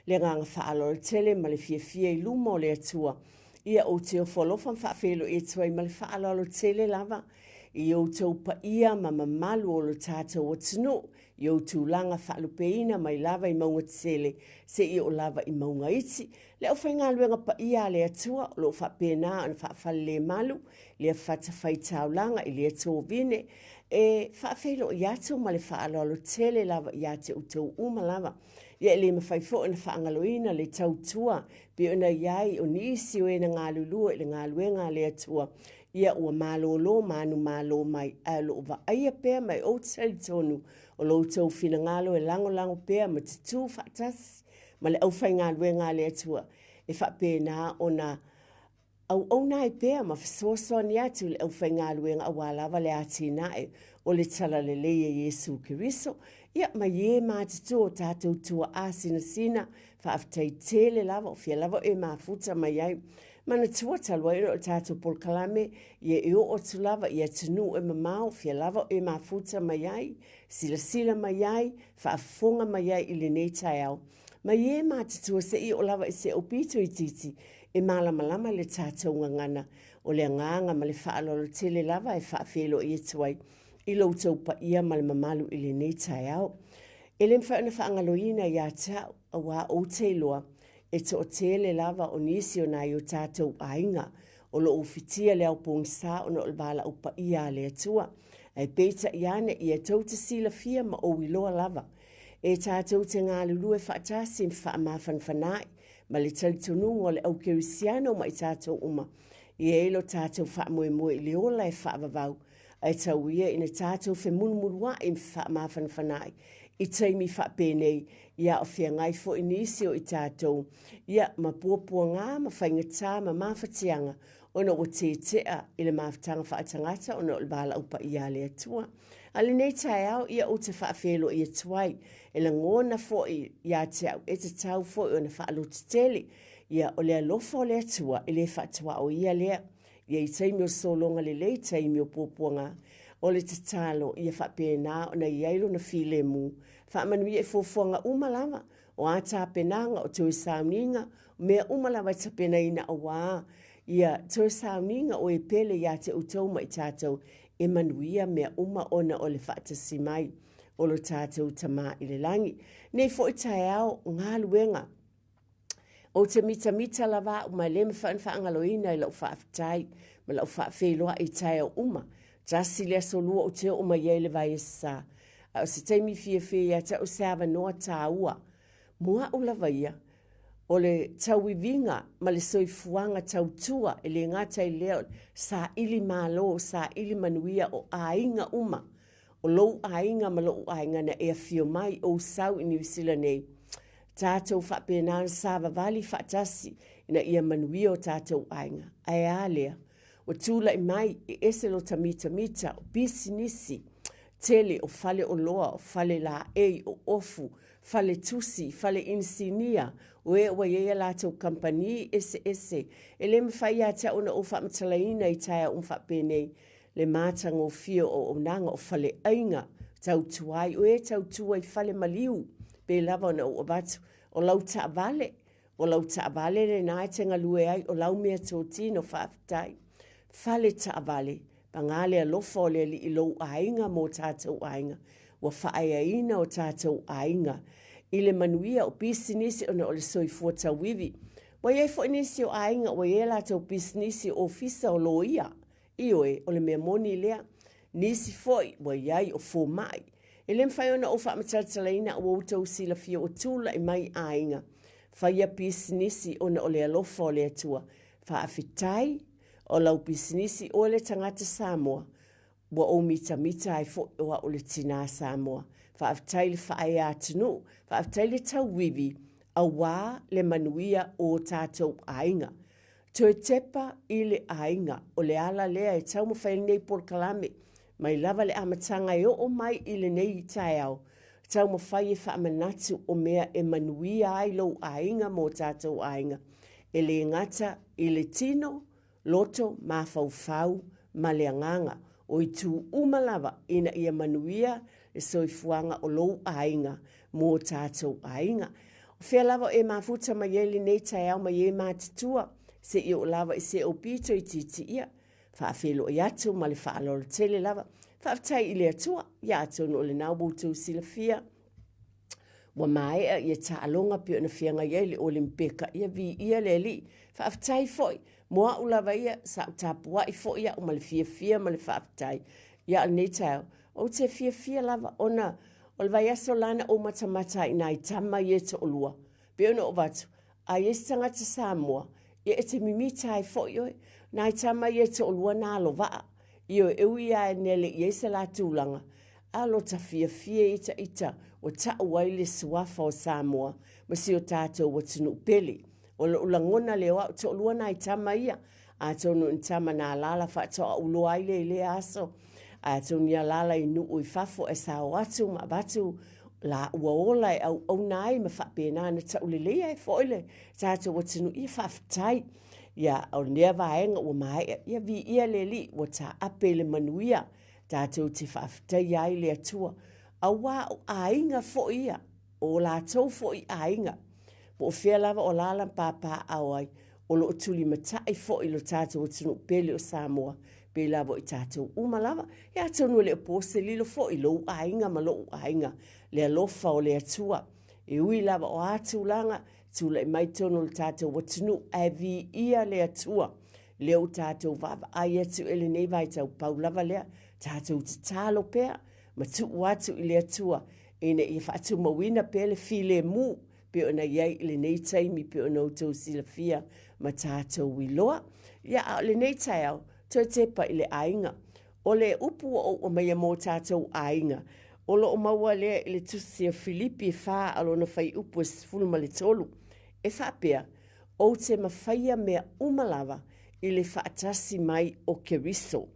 Le agaga faaaloalo tele ma le fiafia i luma o le Atua. Ia ou te ofo alofa ma faafeiloai atu ai ma le faaaloalo tele lava i outou paia ma mamalu o lo tatou atunuu i ou tulaga faalupeina mai lava i mauga tetele seia oo lava i mauga iti. Le aufaigaluega paia a le Atua o lo o faapena ona faafalelemalu lea fatafaitaulaga i lea tovine e faafeiloai atu ma le faaaloalo tele lava ia te outou uma lava. Ia e le mafai foi ona faagaloina le tautua pei ona i ai o nisi o e na galulue i le galuega a le Atua, ia ua malolo manumalo mai, ae o lo o vaaia pea ma e ou te talitonu o lo outou finagalo e lagolago pea ma tutū faatasi ma le aufaigaluega a le Atua e faapena ona auauna ai pea ma fesoasoani atu i le aufaigaluega aua lava le atinae o le Talalelei e Iesu Keriso. Ia, mai e matutua o tatou tuaa sinasina, faafetai tele lava, o fia lava e mafuta mai ai. Manatua talu ai ona o le tatou polokalame, ia e oo atu lava i atunuu e mamao, fia lava e mafuta mai ai, silasila mai ai, faafofoga mai ai i lenei taeao. Mai e matutua se i oo lava i se aupito itiiti e malamalama le tatou gagana. O le agaga ma le faaaloalo tele lava e faafeiloai atu ai i lo outou paia ma le mamalu i lenei taeao. E le mafai ona faagaloina ia te au, auā ou te iloa e toatele lava o nisi o nai o tatou aiga o lo o ufitia le ao pogisa ona o le valaau paia a le Atua. Ae peitai ane, ia tou te silafia ma ou iloa lava, e tatou te galulue faatasi ma faamafanafanaai ma le talitonuga o le au kerisiano ma i tatou uma, e i ai lo tatou faamoemoe i le ola e faavavau, ae tau ia ina tatou femulumuluai ma faamafanafanaai i taimi faapenei, ia o feagai foi nisi o i tatou, ia ma puapuaga ma faigata ma mafatiaga ona ua tetea i le mafutaga faatagata ona o le valaau paia a le Atua. A lenei taeao, ia ou te faafeiloai atu ai, e lagona foi ia te au e tatau foi ona faalototele, ia o le alofa o le Atua e le faatuaoia lea. Ia i taimi o sologa lelei, taimi o puapuaga, o le tatalo ia faapena ona i ai lona filemu. Faamanuia i fuafuaga uma lava, o a tapenaga, o toe sauniga, o mea uma lava e tapenaina auā ia toe sauniga o e pele ia te outou ma i tatou e manuia mea uma ona o le faatasi mai o lo tatou Tama i le lagi. Nei foi taeao galuega. Ou te mitamita lava au ma e le mafai ona faagaloina i lau faafetai ma lau faafeiloai i taeao uma. Tasi le aso lua ou te oo mai ai i le Vaiasa, a o se taimi fiafia ia te au se avanoa taua mo au lava ia, o le tauiviga ma le soifuaga tautua e le gata i lea o le saili malo, saili manuia o aiga uma, o lou aiga ma lou aiga na e afio mai ou sau i Niu Sila nei. Tatou faapena ona savavali faatasi ina ia manuia o tatou aiga. Ae a lea? Ua tulai mai e ese lota mitamita o pisinisi tele o fale oloa, o fale laei, o ofu, fale tusi, fale inisinia, o e ua i ai a latou kamupani eseese. E le mafai ia te au ona ou faamatalaina i taeao uma faapenei le matagofie o auaunaga o faleaiga tautua ai, o e tautua i fale maliu, pei lava ona ou avatu, o lau taavale, o lau taavale lena e te galue ai, o lau meatotino, faafetai. Fale taavale, paga le alofa o le Alii i lou aiga ma o tatou aiga, ua faaeaina o tatou aiga i le manuia o pisinisi ona o le soifua tauivi. Ua i ai foi nisi o aiga ua i ai a latou pisinisi o ofisa o loia, Ioe, o le mea moni lea. Nisi foi ua i ai o fomai. E le mafai ona ou faamatalatalaina ua outou silafia ua tulai mai aiga faia pisinisi ona o le alofa o le Atua. Faafetai o lau pisinisi oe le tagata Samoa ua ou mitamita ai foi o au le tinā Samoa. Faafetai le faaea atunuu, faafetai le tauivi auā le manuia o tatou aiga. Toe tepa i le aiga. O le ala lea e taumafai ai lenei polokalame, mai lava le amataga e oo mai i lenei taeao, taumafai e faamanatu o mea e manuia ai lou aiga ma o tatou aiga, e le gata i le tino, loto, mafaufau ma le agaga, o itu uma lava ina ia manuia le soifuaga o lou aiga mo tatou aiga. O fea lava o e mafuta mai ai lenei taeao mai e matutua, seia oo lava i se ou pito itiiti ia, faafeiloai atu ma le faaaloalo tele lava. Faafetai i le Atua, ia atonu o lena ua outou silafia, ua maea ia taaloga pei ona feagai ai le Olimpeka, ia viia le Alii. Faafetai foi mo au lava ia, sa ou tapuai foi au ma le fiafia ma le faafetai. Ia a o lenei taeao, ou te fiafia lava ona o le vaiaso la na ou matamata ai i nai tama ia e toalua. Pei ona ou avatu, a i ai se tagata Samoa, ia e te mimita ai foi oe. Nai tama ia e toalua na alovaa. Ioe, e ui lava ina le i i ai se la tulaga, a o lota fiafia ia ita ua tau ai le suafa o Samoa ma si o tatou atunuu pele. O lou lagona lea o au, toalua nai tama ia, atonu o ni tama na alaala faatoa ou iloa ai lea i lea aso, atonu i alaala i nuu i fafo ae sao atu ma avatu laua ola e auauna ai ma faapena ona tauleleia ai foi le tatou atunuu. Ia faafetai. Ia, o lea vaega ua maea, ia viia le Alii ua taape i le manuia, tatou te faafetaia ai le Atua, aua o aiga foi ia, o latou foi aiga, po o fea lava o alaala ma papaaao ai, o lo o tulimatai foi i lo tatou atunuu pele o Samoa, pei lava o i tatou uma lava. Ia atonu e le o po se lilo foi i lou aiga ma lou aiga, le alofa o le Atua. E ui lava o a tulaga, tulai mai totonu o le tatou atunuu, ae viia le Atua. Lea ua tatou vaavaai atu i lenei vaitau, pau lava lea, tatou tatalo pea ma tuu atu i le Atua ina ia faatumauina pea le filemu pei ona i ai i lenei taimi pei ona outou silafia ma tatou iloa. Ia, a o lenei taeao, toe tepa i le aiga. O le upu ua ou aumaia mo tatou aiga, o lo o maua lea i le tusi a Filipi e 4 a lona fuaiupu e 13, e faapea, Ou te mafaia mea uma lava i le faatasi mai o Keriso,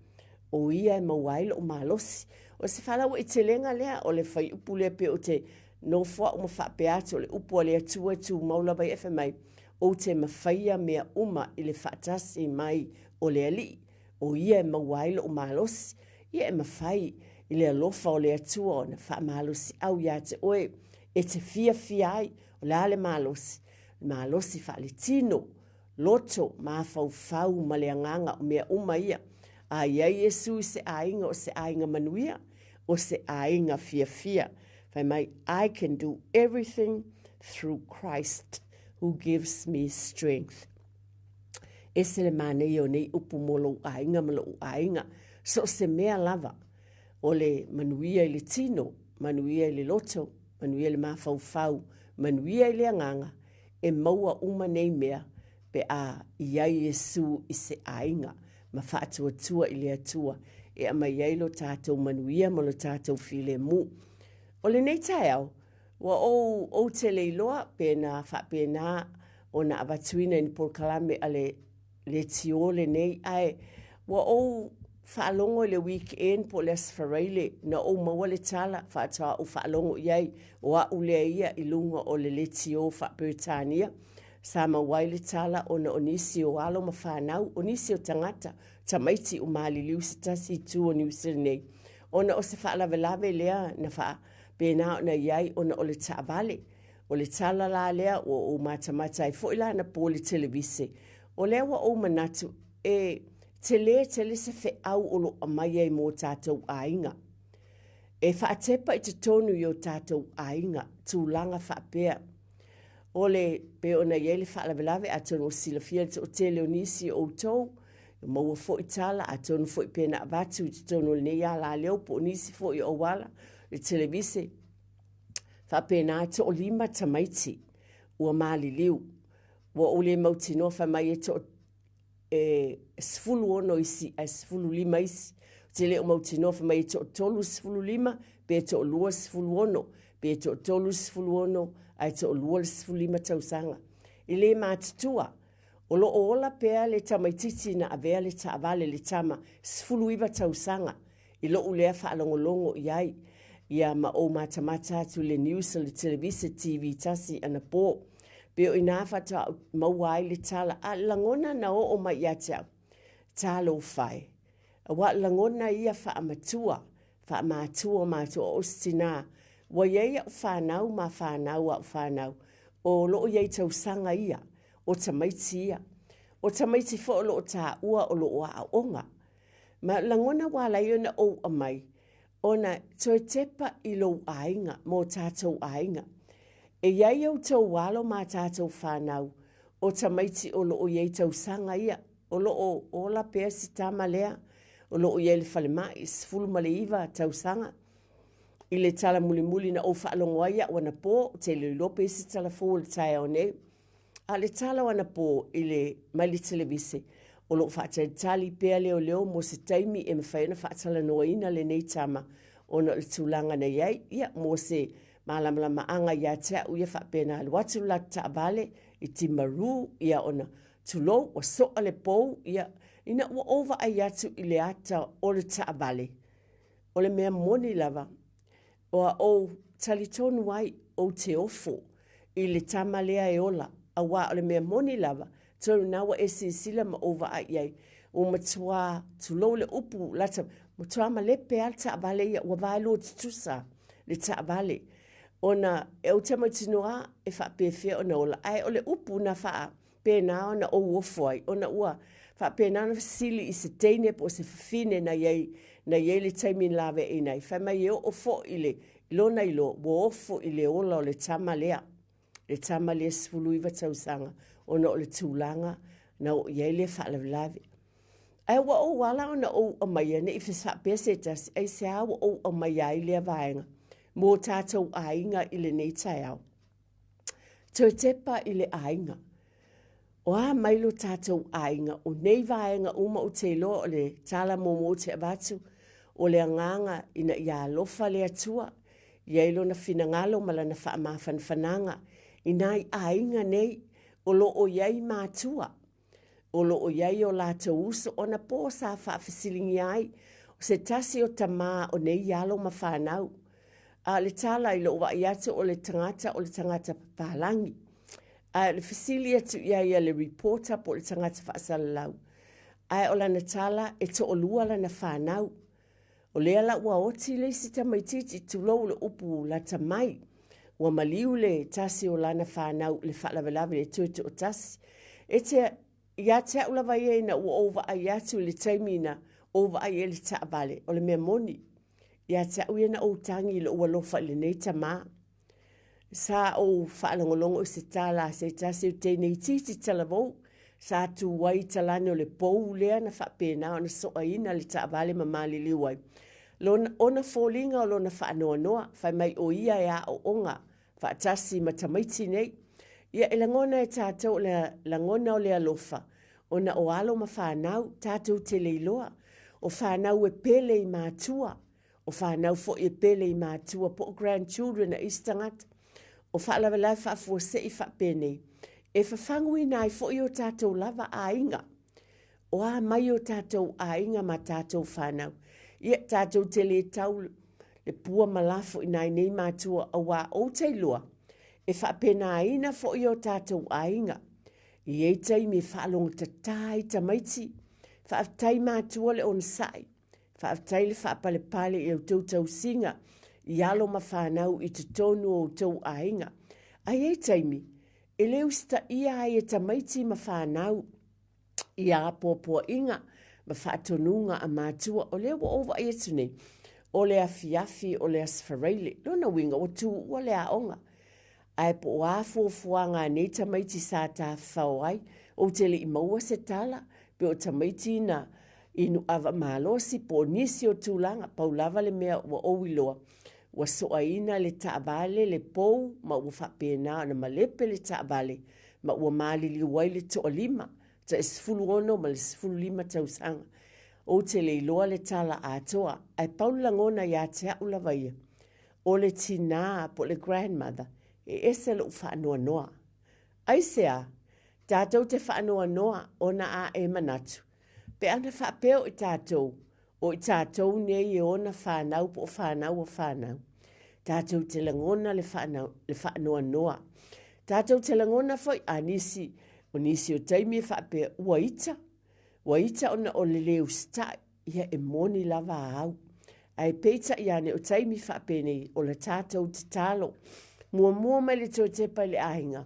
o ia e maua ai lo'u malosi. O se faalauaitelega lea o le fuaiupu lea pei ou te nofo au ma faapea atu, o le upu a le Atua e tumau lava ia, fai mai, Ou te mafaia mea uma i le faatasi mai o le Alii, o ia e maua ai lo'u malosi. Ia e mafai i le alofa o le Atua ona faamalosiau ia te oe e te fiafia ai. O le a le malosi? Malosi faaletino, loto, mafaufau ma le agaga, o mea uma ia. A i ai Iesu i se aiga, o se aiga manuia, o se aiga fiafia. Fai mai, I can do everything through Christ who gives me strength. Ese le manaia o nei upu mo lou aiga ma lo'u aiga. So o se mea lava, o le manuia i le tino, manuia i le loto, manuia i le mafaufau, manuia i le agaga, e maua uma nei mea pe a i ai Iesu i se aiga ma faatuatua i le Atua e aumai ai lo tatou manuia ma lo tatou filemu. O lenei taeao, ua ou ou te le iloa pe na faapena ona avatuina i ni polokalame a le leitio lenei, ae ua ou faalogo i le weekend po o le Aso Faraile na ou maua le tala faatoa ou faalogo i ai o au lea ia i luga o le leitio faa-Peretania. Sa maua ai le tala ona o nisi o alo ma fanau, o nisi o tagata, tamaiti ua maliliu i se tasi itu o Niu Sila nei, ona o se faalavelave lea na faapena ona i ai ona o le taavale. O le tala la lea ua ou matamata ai foi la anapo i le televise, o lea ua ou manatu e tele tele se feau o lo o aumai ai mo tatou aiga. E faatepa i totonu i o tatou aiga tulaga faapea. O le, pei ona i ai le faalavelave, atonu ua silafia le toatele o nisi o outou, ua maua foi tala, atonu foi pe na avatu i totonu o lenei alaleo po o nisi foi o auala, le televise, faapena e toalima tamaiti ua maliliu. Ua ou le mautinoa fai mai e toa e 16 isi ae 15 isi. Ou te le o mautinoa fai mai e toa 35 pe toa 26 pe toa 36 ae toa 25 tausaga. E le matutua. O lo o ola pea le tamaitiiti na avea le taavale le tama 19 tausaga i lo'u lea faalogologo i ai, ia ma ou matamata atu i le news a le televise TV tasi anapo. Pei o i inā faatoa ou maua ai le tala, a o le lagona na oo mai ia te au, talofa e. Aua o le lagona ia faamatua, faamatua matou o se tinā, ua i ai au fanau ma fanau a au fanau, O loo i ai tausaga ia, o tamaiti ia. O tamaiti foi o loo taua o loo aooga. Ma lagona ua ala ai ona ou aumai, ona toe tepa i lou aiga ma o tatou aiga. E i ai outou alo ma tatou fanau o tamaiti o loo i ai tausaga ia, o loo ola pea si tama lea, o loo i ai i le falemai, 19 tausaga. I le tala mulimuli na ou faalogo ai au anapo, ou te le iloa pe i ai se tala fou o le taeao nei. A o le tala o anapo i le, mai le televise, o lo o faatalitali pea leoleo mo se taimi e mafai ona faatalanoaina lenei tama ona o le tulaga na i ai. Ia, mo se malamalamaaga ia te au ia faapena, alu atu le latou taavale i Timaru, ia ona tulou, ua soa le pou, ia, ina ua ou vaai atu i le ata o le taavale, o le mea moni lava, Ua ou talitonu ai ou te ofo i le tama lea e ola, auā o le mea moni lava, tonu na ua e silasila ma ou vaai i ai, ua matuā, tulou le upu lata, matuā malepe lava le taavale ia, ua vaelua tutusa le taavale. Ona ou te mautinoa e faapefea ona ola, ae o le upu na faa pena ona ou ofo ai, ona ua faapena ona fesili i se teine po o se fafine na i ai, na i ai le taimi na laveaiina ai, fai mai e oo foi i le lona iloa, ua ofo i le ola o le tama lea, le tama lea 19 tausaga, ona o le tulaga na oo i ai lea faalavelave. Ae ua ou ala ona ou aumaia ne i faapea se tasi, aisea ua ou aumaia ai lea vaega mo tatou aiga i lenei taeao. Toe tepa i le aiga. O a mai lo tatou aiga, o nei vaega uma ou te iloa o le tala muamua ou te avatu, o le agaga ina ia alofa le Atua, i ai lona finagalo ma lana faamafanafanaga i nai aiga nei o lo o i ai matua, o lo o i ai o latou uso ona po sa faafesiligia ai o se tasi o tamā o nei alo ma fanau. A o le tala i lou vaai atu o le tagata o le tagata papalagi. Ae o le fesili atu i ai a le reporter po o le tagata faasalalau, ae o lana tala e toalua lana fanau. O lea la ua oti le isi tamaitiiti, tulou le upu lata mai. Ua maliu le tasi o lana fanau i le faalavelave i le toe toatasi. E te, ia te au lava ia ina ua ou vaai atu i le taimi na ou vaai ai i le taavale, o le mea moni. Ia te au ia na ou tagi i lou alofa i lenei tamā. Sa ou faalogologo i se tala a se tasi o teine itiiti talavou sa tu ai i talane o le pou lea na faapena ona soaina le taavale ma maliliu ai. Lona, ona foliga o lona faanoanoa, fai mai o ia e aooga faatasi ma tamaiti nei. Ia e lagona e tatou o le lagona o le alofa, ona o alo ma fanau tatou te le iloa, o fanau e pele i matua, O fanau foi e pele i matua po o grandchildren a isi tagata. O faalavelave faafuasei faapenei, e fafaguina ai foi o tatou lava aiga. O a mai o tatou aiga ma tatou fanau. Ia, tatou te le tau le pua ma lafo i nai nei matua auā ou te iloa, e faapenaina foi o tatou aiga. E i ai taimi e faalogotatā ai tamaiti. Faafetai matua le onosai. Faafetai le faapalepale i a outou tausiga i alo ma fanau i totonu o outou aiga. Ae i ai taimi, e le usitaia ai e tamaiti ma fanau ia apoapoaiga ma faatonuga a matua. O lea ua ou vaai atu nei, o le afiafi o le Aso Faraile, lona uiga ua tuua le aoga. Ae po o a fuafuaga a nei tamaiti sa tafafao ai, ou te le i maua se tala, pe o tamaiti na inu ava malosi po o nisi o tulaga, pau lava le mea ua ou iloa, ua soaina le taavale le pou ma ua faapena ona malepe le taavale ma ua maliliu ai le toalima, tai 16 ma le 15 tausaga. Ou te le iloa le tala atoa, ae pau le lagona ia te au lava ia, o le tinā po o le grandmother, e ese lou faanoanoa. Aisea? Tatou te faanoanoa ona a e manatu, pe ana faapea o i tatou, o i tatou nei e ona fanau po o fanau a fanau, tatou te lagona le, faana, le faanoanoa. Tatou te lagona foi a nisi, o nisi o taimi e faapea, ua ita, ua ita ona o le lē usitai. Ia e moni lava au. Ae peitai ane o taimi faapenei o la tatou tatalo. Muamua mai le toe tepa i le aiga,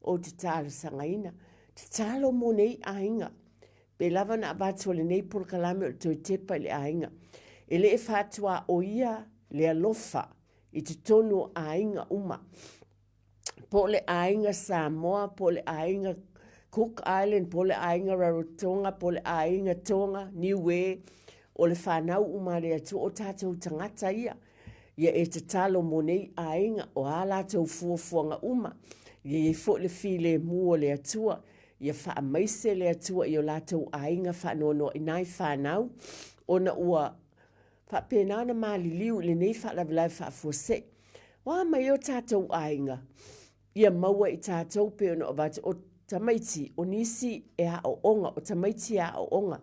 ou te talosagaina, tatalo mo nei aiga. Pe lava na avatu o lenei polokalame o le toe tepa i le aiga. E le e faatuaoia le alofa i totonu o aiga uma. Po o le aiga Samoa, po o le aiga Cook Island, po o le aiga Rarotonga, po o le aiga Tonga, Niue, o le fanau uma a le Atua, o tatou tagata ia. Ia e tatalo mo nei aiga, o a latou fuafuaga uma, ia i ai foi le filemu o le Atua, ia faamaise le Atua i o latou aiga faanoanoaina ai fanau, ona ua faapena ona maliliu i lenei faalavelave faafuasei. O a mai o tatou aiga, ia maua i tatou pei ona avatu, o tamaiti, o nisi e aooga, o tamaiti e aooga.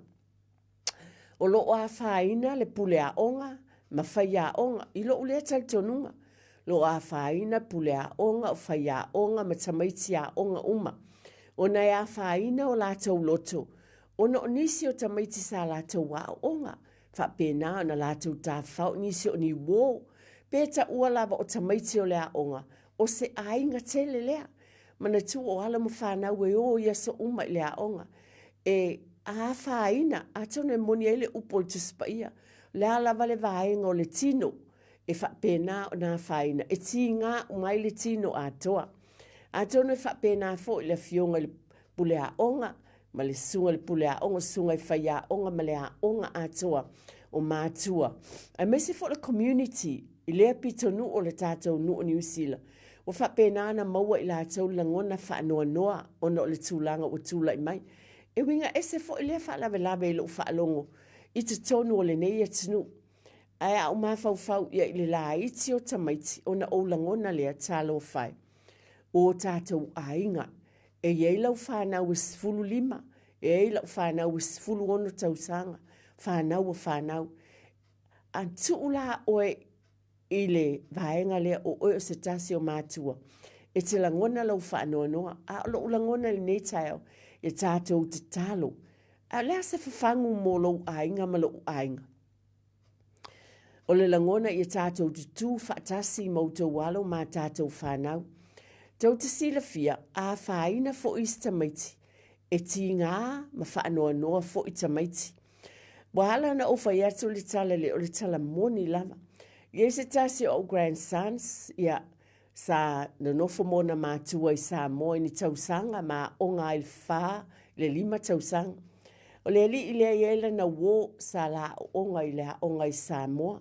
O lo o afaina le pule aoga ma faiaoga i lou lea talitonuga. O lo o afaina pule aoga, o faiaoga ma tamaiti aoga uma. Ona e afaina o latou loto, ona o nisi o tamaiti sa latou aooga, faapena ona latou tafafao i nisi o ni uō. Pe taua lava o tamaiti o le aoga, o se aiga tele lea. Manatua o alo ma fanau e o i aso uma i le aoga. E afaina, atonu e moni ai le upu o le Tusi Paia, o le a lava le vaega o le tino e faapena ona afaina, e tiga uma ai le tino atoa. Atonu e faapena foi le afioga i le pule aoga ma le susuga i le pule aoga, susuga i faiaoga ma le aoga atoa o matua, aemaise foi le community i lea pitonuu o le tatou nuu o Niu Sila, ua faapena ona maua i latou le lagona faanoanoa ona o le tulaga ua tulai mai. E uiga ese foi lea faalavelave i lou faalogo i totonu o lenei atunuu. Ae a ou mafaufau ia i le laiti o tamaiti ona ou lagona lea, talofa e, o tatou aiga, e i ai lau fanau e 15, e i ai lau fanau e 16 tausaga, fanau a fanau. A tuu la oe i le vaega lea o oe o se tasi o matua, e te lagona lou faanoanoa, a o lou lagona i lenei taeao, ia tatou tatalo. A o le a se fafagu mo lou aiga ma lou aiga? O le lagona ia tatou tutū faatasi ma outou alo ma tatou fanau. Tou te silafia, a afaina foi isi tamaiti, e tigā ma faanoanoa foi tamaiti. Ua ala ona ou fai atu le tala lea, o le tala moni lava. E i ai se tasi o au grandsons, ia, sa nonofo ma ona matua i Samoa i ni tausaga ma aoga ai i le fa i le lima tausaga. O le alii lea e i ai lana uō sa la aooga i le aoga i Samoa.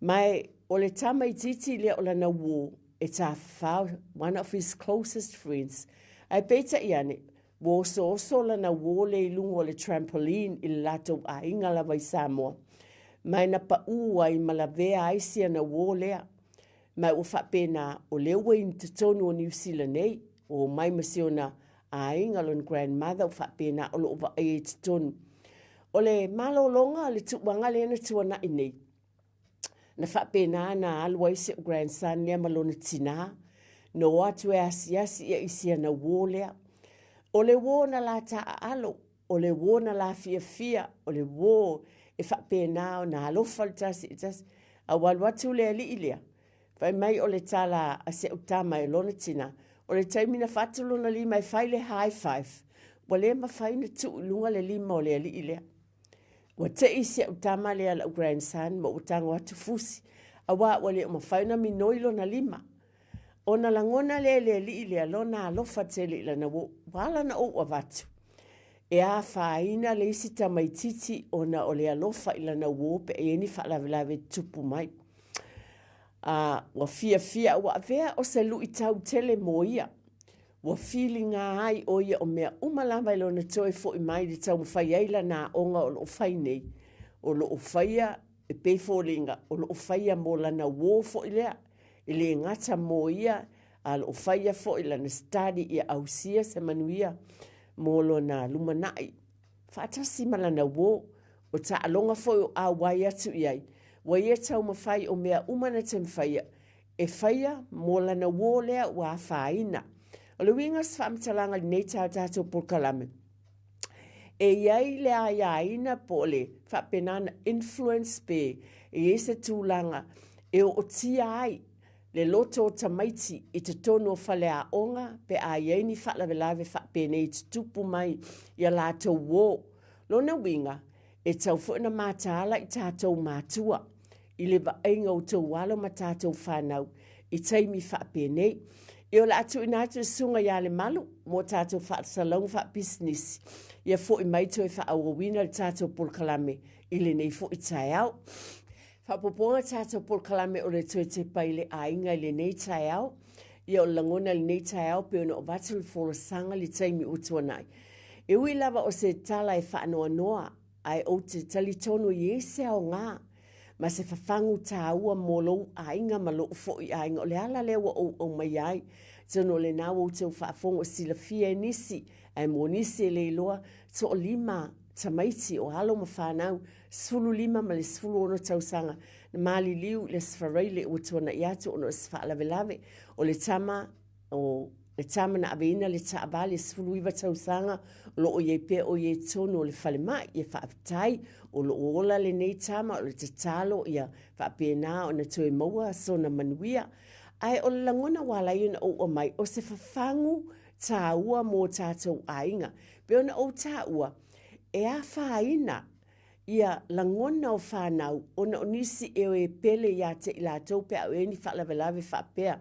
Ma e, o le tama itiiti lea o lana uō e tafafao, one of his closest friends. Ae peitai ane, ua osooso lana uō lea i luga o le trampoline i le latou aiga lava i Samoa. Ma e na paʻū ai ma lavea ai si ana uō lea. Ma ua faapena, o lea ua i totonu o Niu Sila nei, ua omai ma si ona aiga, lona grandmother, ua faapena o lo o vaaia i totonu. O le malologa o le tuuaga lea na tuanai nei, na faapena na alu ai si ou grandson lea ma lona tinā, na o atu e asiasi ia i si ana uō lea. O le uō na la taaalo, o le uō na la fiafia, o le uō e faapena ona alofa le tasi i le tasi. A ua alu atu le alii lea, fai mai o le tala a si au tama e lona tina, o le taimi na fatu lona lima e fai le high five, ua le mafai ona tuu i luga le lima o le alii lea. Ua tei si au tama lea lau grandson ma ua tago atu fusi, auā ua le o mafai ona minoi lona lima. Ona lagona lea e le alii lea lona alofa tele i lana uō, ua ala ona ou avatu e afaina le isi tamaitiiti ona o le alofa i lana uō pe a i ai ni faalavelave e tutupu mai. A ua fiafia ua avea o se luitau tele mo ia. Ua filiga ai ʻo ia o mea uma lava i lona toe foʻi mai i le taumafai ai lana aoga o lo o fai nei, o lo o faia e pei foliga o lo o faia mo lana uō foi lea, e le gata mo ia, a o lo o faia foi lana study ia ausia se manuia mo lona lumanai faatasi ma lana uō. O taaloga foi o auai atu i ai, ua ia taumafai o mea uma na te mafaia e faia mo lana uō lea ua afaina. O le uiga o se faamatalaga i lenei taeao tatou polokalame, e i ai le aiaina po o le faapena ona influence pe e i ai se tulaga e ootia ai le loto o tamaiti i totonu o faleaoga pe a i ai ni faalavelave faapenei e tutupu mai i a latou uō. Lona uiga, e tatau foi ona mataala i tatou matua i le vaaiga o outou alo ma tatou fanau i taimi faapenei. Ia o le a tuuina atu i le Susuga ia Lemalu mo tatou faasalauga faapisinisi ia foi mai toe faaauauina le tatou polokalame i lenei foi taeao. Faaopoopoga tatou polokalame o le toe tepa i le aiga i lenei taeao. Ia o le lagona i lenei taeao pei ona avatu le folasaga i le taimi ua tuanai. E ui lava o se tala e faanoanoa, ae ou te talitonu e i ai se aoga ma se fafagu taua mo lou aiga ma lou foi aiga. O le ala lea ua ou aumaia ai. Atonu o lena ua outou faafofoga o silafia e nisi, ae mo nisi e le iloa, toalima tamaiti o alo ma fanau, 15 ma le 16 tausaga, na maliliu i le Aso Faraile ua tuanai atu ona o se faalavelave. O le tama o le tama na aveina le taavale 19 tausaga, o lo o i ai pea o ia i totonu o le falemai. Ia faafetai o lo o ola lenei tama, o le tatalo ia faapena ona toe maua sona manuia. Ae o le lagona ua ala ai ona ou aumai, o se fafagu taua mo tatou aiga. Pei ona ou taua, e afaina ia lagona o fanau ona o nisi e o e pele ia te i latou pe a o i ai ni faalavelave faapea.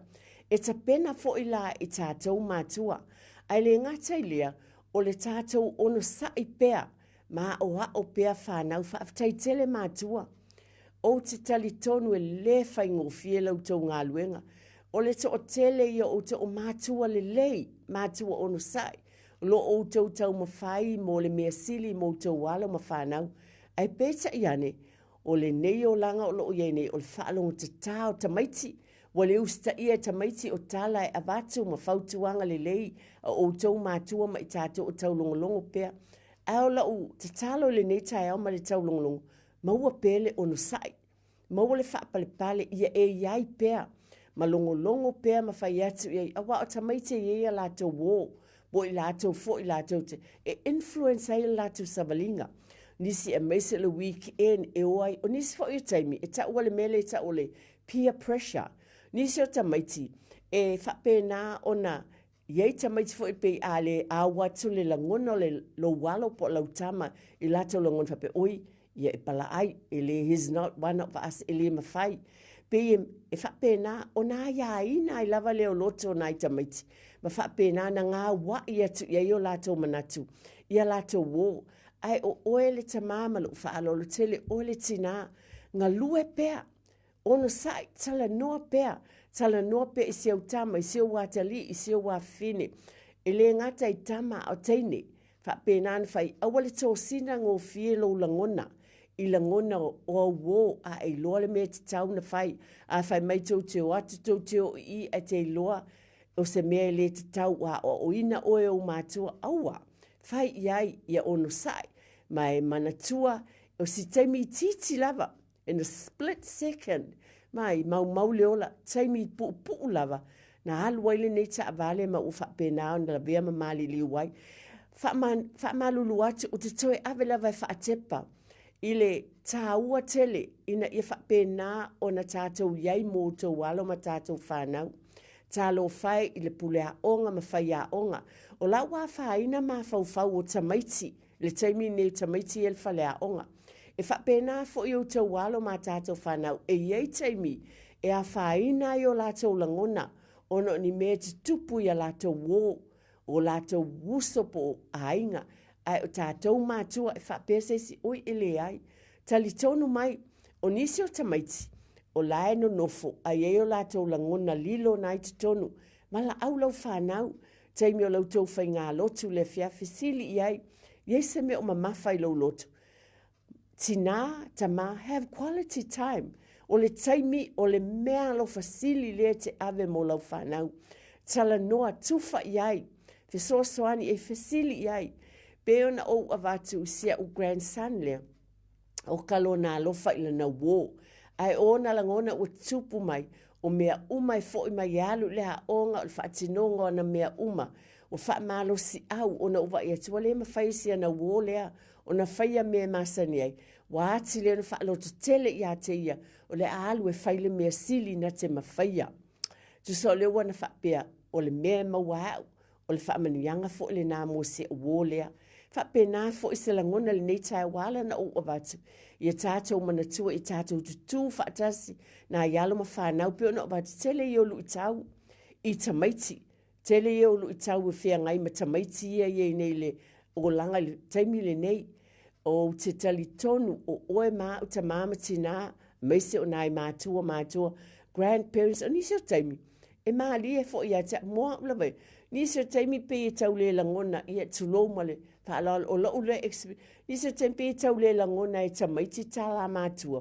E tapena foi la i tatou matua. Ae le gata i lea, o le tatou onosai pea ma aoao pea fanau. Faafetai tele matua. Ou te talitonu e le faigofie la outou galuega. O le toatele ia o outou o matua lelei, matua onosai, o lo o outou taumafai mo le mea sili mo outou alo ma fanau. Ae peitai ane, o lenei olaga o lo o i ai nei, o le faalogotatā o tamaiti, ua le usitaia e tamaiti o tala e avatu ma fautuaga lelei a outou matua ma i tatou o taulogologo pea. Ae o lau tatalo i lenei taeao ma le taulogologo, maua pea le onosai, maua le faapalepale ia e i ai pea, ma logologo pea ma fai atu i ai, aua o tamaiti e i ai a latou uō, po o i latou foi latou te e influence ai le latou savaliga. Nisi aemaise o le weekend e o ai, o nisi foi o taimi e taua le mea lea e tau o le peer pressure. Nisi o tamaiti e faapena ona I ai tamaiti foi pei a le ao atu le lagona o le lou alo po o lau tama i latou lagona faapea, oi, ia e palaai, e le, he's not one of us, e le mafai. Pei e, e faapena ona aiaina ai lava lea o loto o nai tamaiti, ma faapena ona gaua'i atu i ai o latou manatu i a latou uō. Ae o oe le tamā ma lou faaaloalo tele, oe le tinā, galue pea, Onosai, talanoa pea, talanoa pea i si au tama, i si ou atalii, i si ou afafine. E le gata i tama a o teine. Faapena ona fai, aua le tosina gofie lou lagona, i lagona o au uō, a e iloa le mea e tatau ona fai. A fai mai tou te o atu, tou te o i i, ae te iloa o se mea e le tatau ua aoaoina oe e ou matua, aua. Fai i ai, ia onosai, ma e manatua, o si taimi itiiti lava, In a split second, mai, maumau le ola, taimi puupuu lava, na alu ai lenei taavale ma ua faapena ona lavea ma maliliu ai. Faama, faamalulu atu, ou te toe ave lava e faatepa i le tāua tele ina ia faapena ona tatou i ai mo outou alo ma tatou fanau. Talofa e i le pule aoga ma faiaoga. O la ua afaina mafaufau o tamaiti le taimi lenei o tamaiti ia i le faleaoga. E faapena foi outou alo ma tatou fanau, e i ai taimi e afaina ai o latou lagona ona o ni mea e tutupu i a latou uō, o latou uso po o aiga, ae o tatou matua e faapea se isi, oi e leai. Talitonu mai, o nisi o tamaiti, o la e nonofo a i ai o latou lagona lilo na i totonu, valaau lau fanau, taimi o la outou faigalotu i le afiafi, sili i ai, i ai se mea o mamafa i lou loto. Tinā, tamā, have quality time. O le taimi, o le mea alofa sili lea e te ave mo lau fanau. Talanoa, tufa i ai, fesoasoani i ai, fesili i ai. Pei ona ou avatu i si a'u grandson lea, o ka lona alofa i lana uō. Ae o ona lagona ua tupu mai, o mea uma e foʻi mai e alu i le aoga o le faatinoga o ana mea uma. Ua faamalosiau ona ou vaai atu ua le mafai e si ana uō lea ona faia mea e masani ai. Ua ati lea ona faalototele ia te ia o le a alu e fai le mea sili na te mafaia. Tusa o lea ua na faapea, o le mea e maua e a'u, o le faamanuiaga foi lenā mo si a'u uō lea. Faapena foi se lagona i lenei taeao ua ala ona ou avatu ia tatou manatua i tatou tutū faatasi nai alo ma fanau pei ona avatu tele ia o luitau i tamaiti tele ia o luitau e feagai ma tamaiti ia i ai nei i le olaga i le taimi lenei. Ou te talitonu o oe ma a'u tamā ma tinā aemaise o nai matua matua grandparents o nisi o taimi e malie foi ia te a'u mo a'u lava ia. Nisi o taimi pei e tau le lagona ia tulou ma le faaaloalo o lo'u lea experience nisi o taimi pei e tau le lagona e tamaiti tala a matua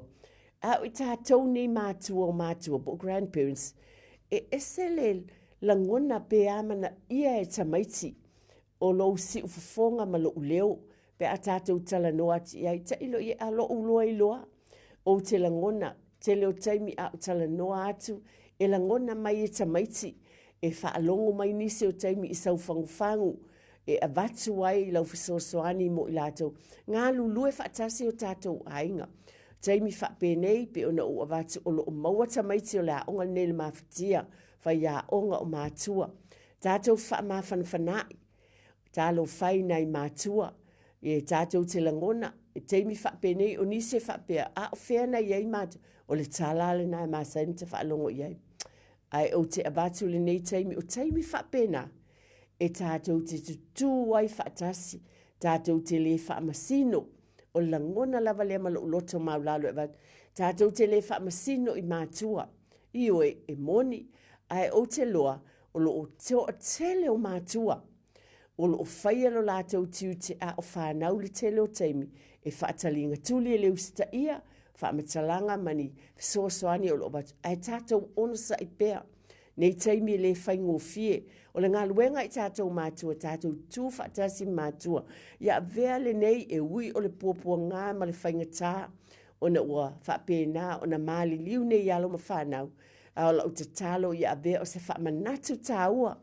a o i tatou nei matua o matua po o grandparents e ese le lagona pe amanaia e tamaiti o lou siufofoga ma lou leo pe a tatou talanoa atu i ai, tailo i ai, a lo'u loa iloa, ou te lagona, tele o taimi a ou talanoa atu, e lagona mai e tamaiti, e faalogo mai nisi o taimi i sau fagufagu, e avatu ai lau fesoasoani mo i latou. Galulue faatasi o tatou aiga. Taimi faapenei, pei ona ou avatu, o lo o maua tamaiti o le aoga lenei i le Mafatia, faiaoga o matua. Tatou faamafanafana'i, talofa e i nai matua, e tatou te lagona, i taimi faapenei, o nisi e faapea, a o fea na i ai matua? O le tala lava lena e masani ona faalogo i ai. Ae ou te avatu i lenei taimi, o taimi faapena, e tatou te tutū ai faatasi, tatou te le faamasino, o le lagona lava lea ma lou loto maulalo e avatu, tatou te le faamasino i matua, ioe, e moni, ae ou te loa, o lo o toatele o matua o lo o faia lo latou tiute a o fanau le tele o taimi e faataligatuli e le usitaia faamatalaga ma ni fesoasoani o lo o avatu ae tatou onosai pea nei taimi e le faigofie o le galuega i tatou matua tatou tu faatasi ma matua ia avea lenei e ui o le puapuaga ma le faigatā ona ua faapena ona maliliu nei alo ma fanau A o lau tatalo ia avea o se faamanatu taua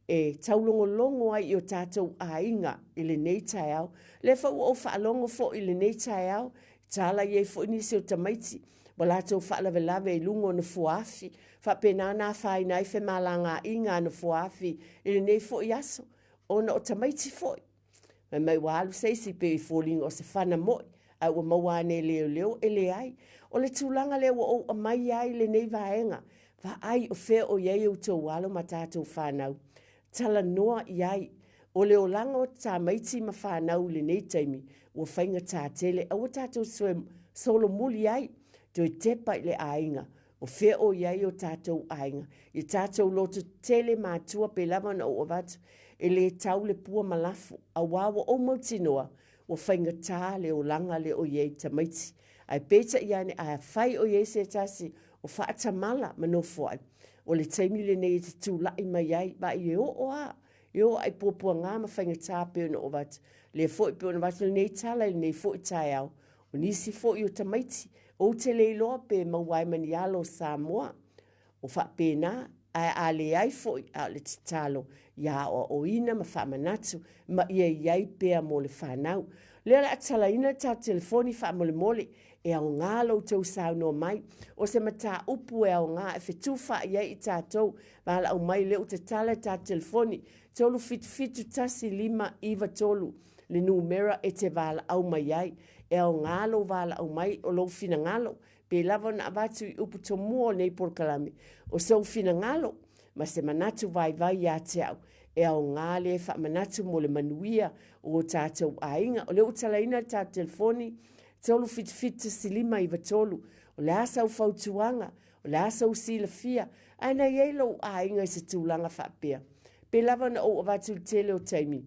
e taulogologo ai i o tatou aiga i lenei taeao. Lea foi ua ou faalogo foi i lenei taeao, tala i ai foi nisi o tamaiti ua latou faalavelave i luga o nofoaafi, faapena ona afaina ai femalagaaiga a nofoaafi i lenei foi aso, ona o tamaiti foi. Fai mai ua alu se isi pei e foliga o se fana moi, ae ua maua ane e leoleo e leai. O le tulaga lea ua ou aumaia ai lenei vaega, vaai o fea o i ai outou alo ma tatou fanau. Talanoa i ai. O le olaga o tamaiti ma fanau i lenei taimi, ua faigata tele. Aua tatou te solomuli ai, toe tepa i le aiga. O fea o i ai o tatou aiga? I tatou loto tele matua pei lava ona ou avatu, e le tau le pua ma lafo, auā ua ou mautinoa, ua faigata le olaga lea o i ai tamaiti. Ae peitai ane, afai o i ai se tasi o faatamala ma nofoai, o le taimi lenei e te tulai mai ai, vaai e oo lava, e oo lava i puapuaga ma faigata pei ona ou avatu. Lea foi pei ona avatu lenei tala i lenei foi taeao, O nisi foi o tamaiti, ou te le iloa pe maua ai ma ni alo o Samoa. O faapena, ae a leai foi, a o le tatalo ia aoaoina ma faamanatu ma ia i ai pea mo le fanau. O lea o le a tatalaina le tatou telefoni faamolemole, e aoga lo outou saunoa mai. O se mataupu e aoga e fetufaai ai i tatou, valaau mai lea ua tatala le tatou telefoni, 377 1593. le numera e te valaau mai ai. E aoga lou valaau mai o lou finagalo, pei lava ona avatu i upu tomua o lenei polokalame, o sou finagalo ma se manatu vaivai ia te au, e aoga lea e faamanatu mo le manuia o o tatou aiga. O lea ua talaina le tatou telefoni, 377 1593. O le a sau fautuaga? O le a sou silafia? Ae na i ai lou aiga i se tulaga faapea. Pei lava ona ou avatu i le tele o taimi,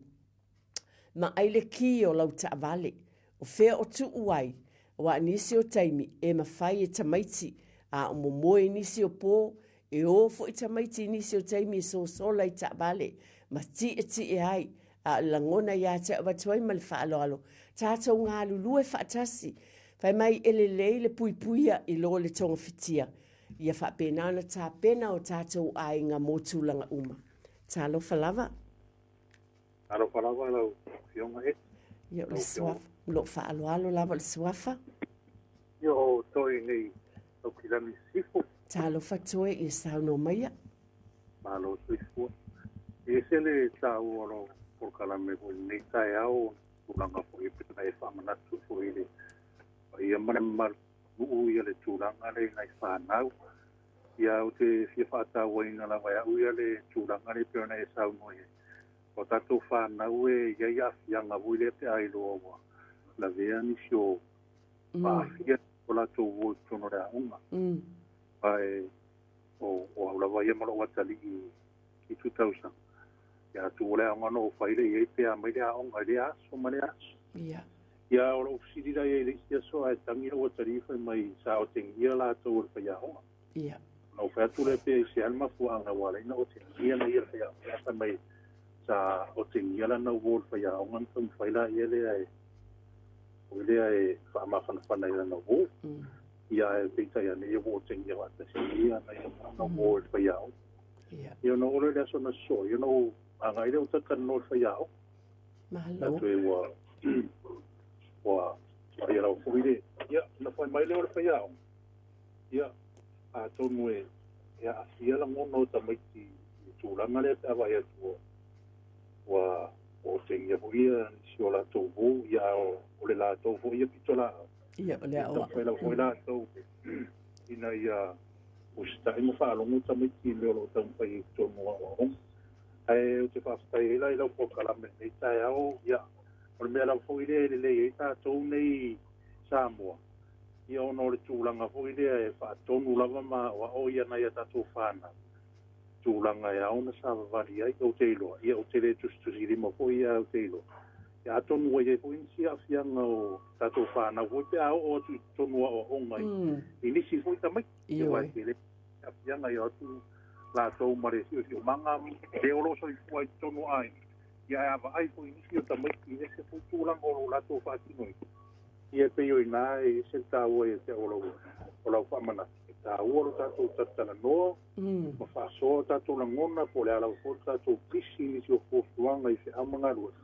ma ai le kī o lau taavale. O fea o tuu ai, aua o nisi o taimi e mafai e tamaiti a o momoe i nisi o pō, e ō foi tamaiti i nisi o taimi e sosola i taavale ma tietie ai, a o le lagona ia te au avatu ai ma le faaaloalo, tatou galulue faatasi. Fai mai e lelei le puipuia i lo le togafitia, ia faapena ona tapena o tatou aiga mo tulaga uma. Talofa lava. Alofa lava lau Afioga e. Ia, o le suafa, o loo faaaloalo lava o le suafa. Ia, o Toi nei Aukilani Sisifo. Talofa Toi i le saunoa maia. Malo soifua. E ese le taua o lau polokalame foi i lenei taeao, tulaga foi e pei ona e faamanatu foi i le paia ma le mamalu o nuu ia le tulaga lea i nai fanau. Ia ou te fia faatauaina lava e au ia le tulaga lea e pei ona e saunoa i ai. O tatou fanau e i ai aafiaga foi lea pe a iloa ua lavea nisi o aafia o latou uo i totonu o le aoga. Ae o au lava ia ma lou atalii i 2000. Ia atu o le aoga na ou fai lea i ai pe a mai le aoga i lea aso ma lea aso. Ia o lou fesili la i ai i le isi aso ae tagi lou atalii fai mai sa otegia latou e le faiaoga. Ona ou fai atu lea pea i se a le mafuaaga ua ala ai ona otegia na ia le faiaoga. Ia fai mai sa otegia lana uo e le faiaoga ona taumafai laia lea e foi lea e faamafanafana i lana uo. Ia ae peitai ane ia ua otegia faatasi ai ia na ia lana uo e le faiaoga. Ia ona oo lea i le aso na sosoo ai ona ou agai lea ou talatalanoa i le faiaoga. Malo. Atu e ua ua ia lava foi le ia na fai mai lea o le faiaoga. Ia atonu e aafia lagona o tamaiti i le tulaga lea pe a vaai atu ua otegia foi ia nisi o latou uo, ia a o le latou foi ia pitolaau. Ia o le Ia taumafai lava foi latou ina ia usitai ma faalogo tamaiti i mea o lo o taumafai ai i totonu o aoaoga. Ae ou te faafetai ai la i lau polokalame i lenei taeao. Ia, o le mea lava foi lea e lelei ai tatou nei i Samoa, ia ona o le tulaga foi lea e faatonu lava ma aoao ia nai a tatou fanau, tulaga e ao ona savavali ai. Ou te iloa, ia ou te le tusitusilima foi ae ou te iloa, ia atonu ua i ai foi nisi aafiaga o tatou fanau foi pe a oo atu i totonu o aoaoga i nisi foi tamaiti. Ia aua e tele aafiaga ia o atu latou ma le siosiomaga le o lo o soifua i totonu o aiga, ia ae a vaai foi i nisi o tamaiti i ese foi tulaga o lo o latou faatinoina. Ia e pei o i ina e ese le taua ia te au o lau faamanatu. E taua lo tatou talatalanoa ma faasoa o tatou lagona po o le a lava foi le tatou pisi i nisi o fuafuaga i feau ma galuega.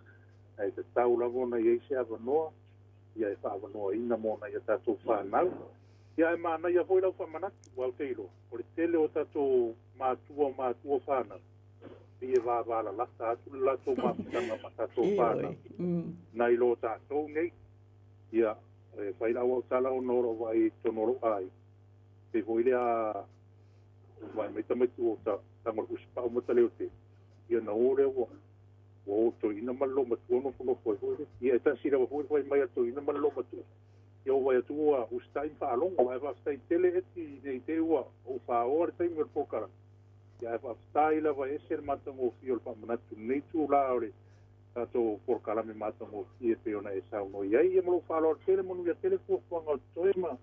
Ae tatau lava ona i ai se avanoa ia e faaavanoaina mo nai a tatou fanau. Ia ae manaia foi lau faamanatu, aua ou te iloa, o le tele o tatou matua o matua fanau, pei e vavalalata atu le latou mafutaga ma tatou fanau nai lo tatou nei. Ia, e fai lau au tala ona o lou vaai i totonu o lou aiga, pei foi lea vaai mai tamaiti ua tago i le fusipau ma taleote, ia na o lea ua o toeaina ma le loomatua nofonofo ai foi lea. Ia e tasi lava foi le fai mai a le toeaina ma le loomatua, ia ua vaai atu ua usitai ma faalogo. Ae faafetai tele Eti ne i te i ua ou faoa le taimi o le polokalame, ia ae faafetai lava e ese le matagofie o le faamanatu i lenei itula o le tatou polokalame matagofie e pei ona e saunoa i ai. Ia ma lou faaaloalo tele, manuia tele fuafuaga o totoe ma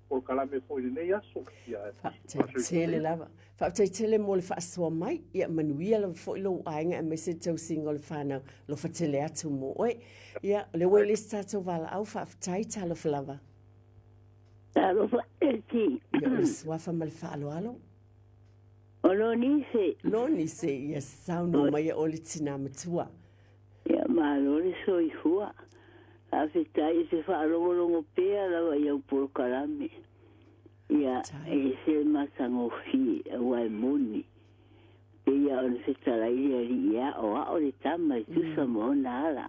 polokalame foi i lenei aso. Ia ae Faafetai tele lava. Faafetai tele mo le faasoa mai. Ia manuia lava foi lou aiga aemaise le tausiga o le fanau. Alofa tele atu mo oe. Ia, o lea ua i le isi tatou valaau, faafetai, talofa lava. Talofa Eti. Ia, o le suafa ma le faaaloalo. O Lonise. Lonise, ia saunoa mai o le tinā matua. Ia malo le soifua. Faafetai e te faalogologo pea lava i au polokalame. Ia e ese le matagofie aua e moni. Pei lava ona fetalai le Alii e aoao le tama e tusa ma ona ala.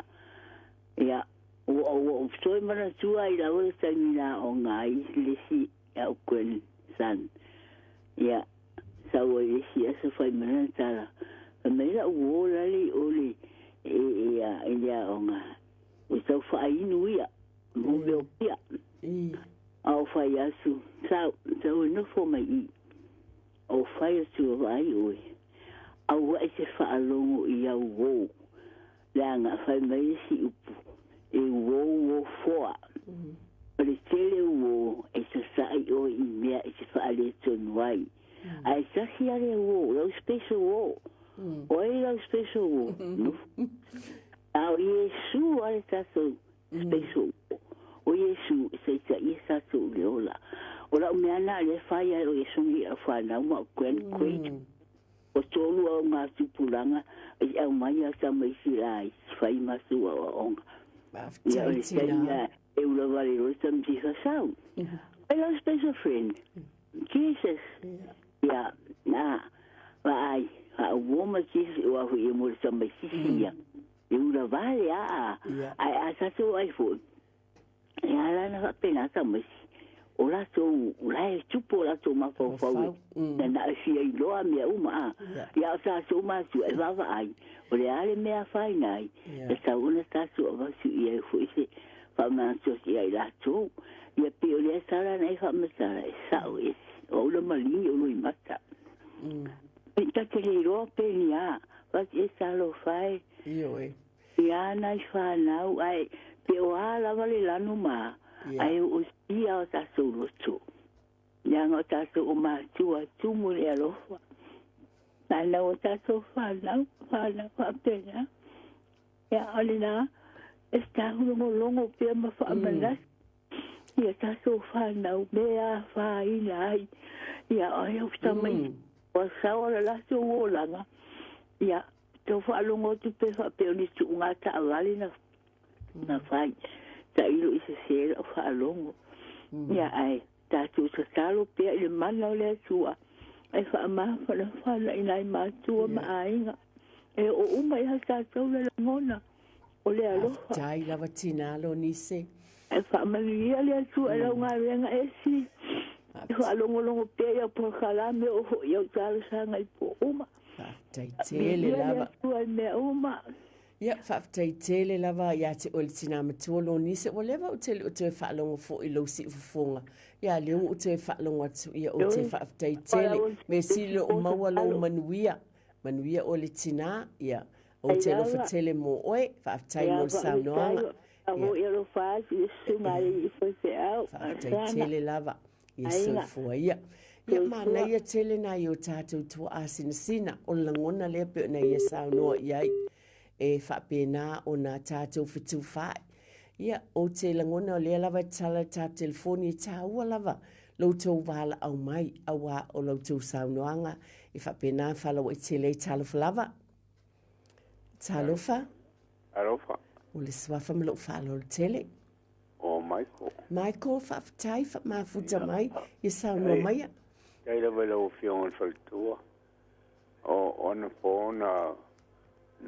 Ia ua ou toe manatua ai lava le taimi na aoga ai le isi au grandson. Ia sau ai le isi aso fai mai lana tala, fai mai lau uo lale i o le e e i le aoga ua tau faainu ia mo mea o pia. A o fai atu, sau, sau e nofo mai i i. O fai atu a vaai oe, aua e te faalogo i au uo, leaga fai mai le isi upu, e uo uo foa. O le tele uo e sasaʻi oe i mea e te faaletonu ai. Ae tasi a le uo, lau special uo. O ai lau special uo? Nofo. A o Iesu a le tatou special uo. O Iesu e taitaia tatou i le ola. O lau mea na lea e fai ai o Iesu nei au fanau ma au grand great. O tolu au ngā tupulaga i aumai a tamaiti la i fai matou aoaoga. Ia o Faafetai le taimi tinā. a e ula vale loa le tamaiti fasau. Ai lau special friend, Jesus. Ia, na, vaai, Faauo ma sisi ua hui e mo le tamaitiiti ia. E ula vale a ae a tatou ai foi e ala ona faapena tamaiti o latou la e tupu o latou mafaufau e na e fia iloa mea uma a. Ia o tatou matua e vaavaai o le a le mea afaina ai e tatau ona tatou avatu i ai foi se faamanatu atu ia i latou. Ia pei o lea tala na e faamatala e sao ese o au la maligi o Loimata. E ta te le iloa pe ni a, fati e talofa e. Ioe. Ia nai fanau, ae pe o a lava le lanu ma, ae o sia o tatou loto. Leaga o tatou o matua, tumu le alofa. Fanau o tatou fanau, fanau faapena. Ia, o lena, e taulogologo pea ma faamanatu ia tatou fanau mea afaina ai. Ia, o ai au tamaiti, ua sao le latou olaga. Ia, tau faalogo atu pe faapea o ni tuuga taavale na na fai. Tailo i sese lau faalogo. Ia, ae tatou tatalo pea i le mana o le Atua e faamafanafana i nai matua ma aiga. E oo uma ia tatou le lagona o le alofa. Faafetai lava tinā Lonise. E faamanuia le Atua i lau galuega esi. E faalogologo pea i au polokalame o foi i au talosaga i po uma. Faafetai tele lava. Le Atua i mea uma. Ia, faafetai tele lava ia te oe le tinā matua Lonise. Ua leva ou te le o toe faalogo foi i lou siufofoga. Ia, lea ua ou toe faalogo atu, ia ou te faafetai tele. Mea sili o maua lou manuia. Manuia oe le tinā, ia, ou te alofa tele mo oe. Faafetai mo le saunoaga. Ia, faafetai tele lava. Ia soifua ia. Ia, manaia tele nai o tatou tuaa sinasina. O le lagona lea pei ona ia saunoa i ai. E faapena ona tatou fetufaai. Ia, ou te lagona o lea lava e tatala le tatou telefoni e taua lava lo outou valaau mai, auā o la outou saunoaga e faapena faalauaitele ai. Talofa lava. Talofa. Alofa. O le suafa ma lou faaaloalo tele. O Michael. Michael, faafetai faamafuta mai ia saunoa maia. Faafetai lava i lau Afioga i le Faletua. O anapo na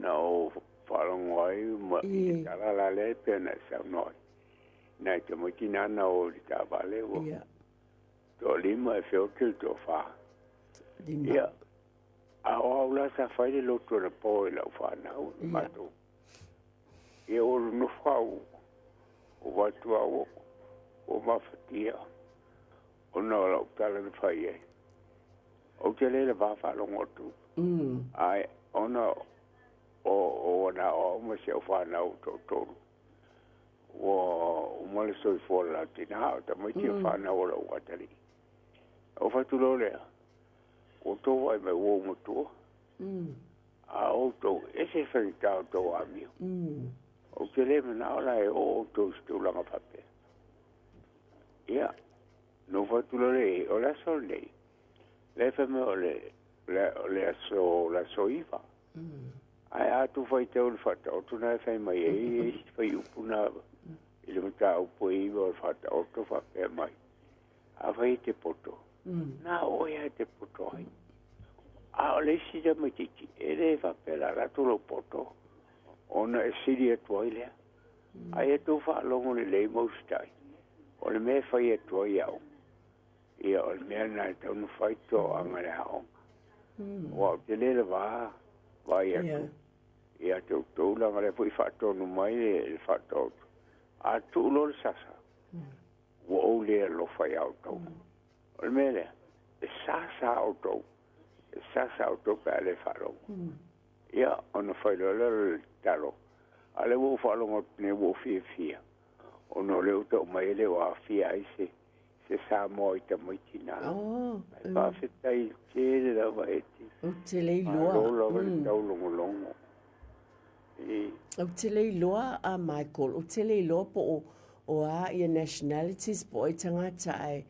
na ou faalogo ai ma i le tala la lea e pei ona e saunoa ai. Nai tamaiti na na o i le taavale ua toalima e feoti le toafa. Ia, a o au la sa fai le lotu anapo i lau fanau i matou. Ia ua nonofo au ua atu au ua mafatia ona o lau tala na fai ai. Ou te le lava faalogo atu. Ae ona o ua na o au ma si au fanau toatolu. Ua uma le soifua o le la tina, o tamaiti o fanau o lou atalii. Ou fai atu loa lea, ua outou vaai mai ua ou matua. A o outou, ese le faigata o outou amio. Ou te le manao la e oo outou i se tulaga faapea. Ia, na ou fai atu loa lea i ai, o le aso lenei, lea e fai mai o le, o le aso, le aso 9. Ae a tou faitau i le Faataoto na e fai mai ai isi fuaiupu na i le mataupu e 9 o le Faataoto faapea mai, Afai e te poto, na oe lava e te poto ai. A o le isi tamaitiiti, e le faapea la latou lou poto ona e sili atu ai lea. Ae ia tou faalogo lelei ma usitai, o le mea e fai atu ai au, ia o le mea lena e tatau ona fai toaga i le aoga. Aua ou te le lava vaai atu ia te outou leaga o lea foi e faatonu mai le Faataoto. A tuu loa le sasa, ua ou le alofa ia outou. O le mea lea, e sasa outou, e sasa outou pe a le faalogo. Ia, ona fai loa lea o le tatalo, a o lea ua ou faalogo atu nei ua ou fiafia, ona o lea ua tau mai e le o aafia ai se se Samoa i tamaiti na. Ae faafetai tele lava Eti. Ou te le iloa. Malo lava le taulogologo. Ou te le iloa a Michael, ou te le iloa po o o a ia nationalities po o ai tagata ae